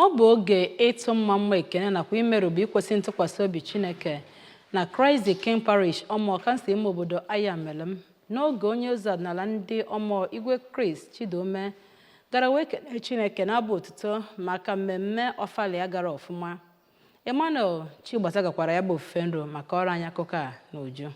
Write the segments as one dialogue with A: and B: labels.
A: Ọ bụ oge ịtụ mma mma, ekene nakwa imerube ikwesị ntụkwasị obi Chineke na Christ the King Parish, Ọmọ, kansụl ime obodo Ayamelụm, n'oge onye eze ọdịnala ndị Ọmọ, Igwe Chris Chidume, gara wee kelee Chineke n'abụ otuto maka mmemme ọfala ya gara ọfụma. Emmanuel Chigbata gakwara ya bụ ofufe nro maka ọrụ anyị akụkọ a n'uju.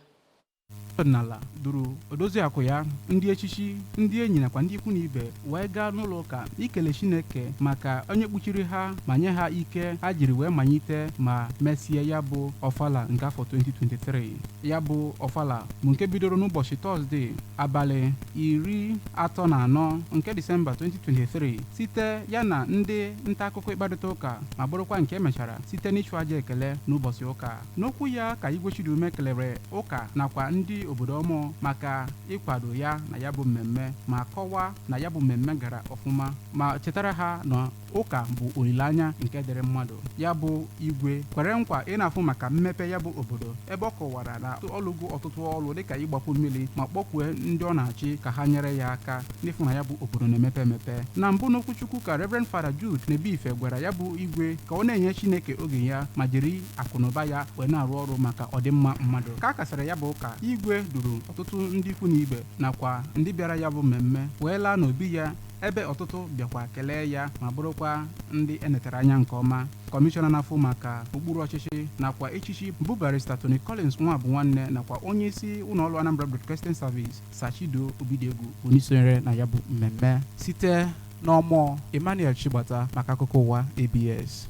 B: Ọdịnala duru odoziakụ ya, ndị echichi, ndị enyi nakwa ndị ikwu na ibe wee gaa n'ụlọ ụka ikele Chineke maka onye kpuchiri ha ma nye ha ike ha jiri wee malite ma mesie ya bụ ọfala nke afọ 2023. Ya bụ ọfala bụ nke bidoro n'ụbọchị Tọzdee, abalị 34 nke Disemba 2023, site ya na ndị nta akụkọ ịkparịta ụka, ma bụrụkwa nke emechara site n'ịchụ aja ekele n'ụbọchị ụka. N'okwu ya ka Igwe Chidume kelere ụka nakwa ndị obodo Ọmọ maka ịkwado ya na ya bụ mmemme, ma kọwaa na ya bụ mmemme gara ọfụma, ma chetara ha na ụka bụ olileanya nke dịrị mmadụ. Ya bụ igwe kwere nkwa ịna-afụ maka mmepe ya bụ obodo, ebe ọ kọwara na ọlụgo ọtụtụ ọlụ dịka ịgbapụ mmiri, ma kpọkwue ndị ọ na-achị ka ha nyere ya aka n'ịfụ na ya bụ obodo na-emepe emepe. Na mbụ n'okwuchukwu ka Reverend Father Jude Nebife gwara ya bụ igwe ka ọ na-enye Chineke oge ya ma jiri akụnụba ya wee na-arụ ọrụ maka ọdịmma mmadụ. Ka a kasịrị ya bụ ụka, igwe duru ọtụtụ ndị ikwu na ibe nakwa ndị bịara ya bụ mmemme wee laa n'obi ya, ebe ọtụtụ bịakwa kelee ya ma bụrụkwa ndị enetara anya nke ọma. Kọmishọna na-afụ maka okpuru ọchịchị nakwa echichi bụ Barrister Tony Collins Nwabụnwanne nakwa onye isi ụlọọrụ Anambra Broadcasting Service, Sachido Obidiegwu, bụ ndị sonyere na ya bụ mmemme. Site n'Ọmọ, Emmanuel Chigbata maka akụkọ ụwa ABS.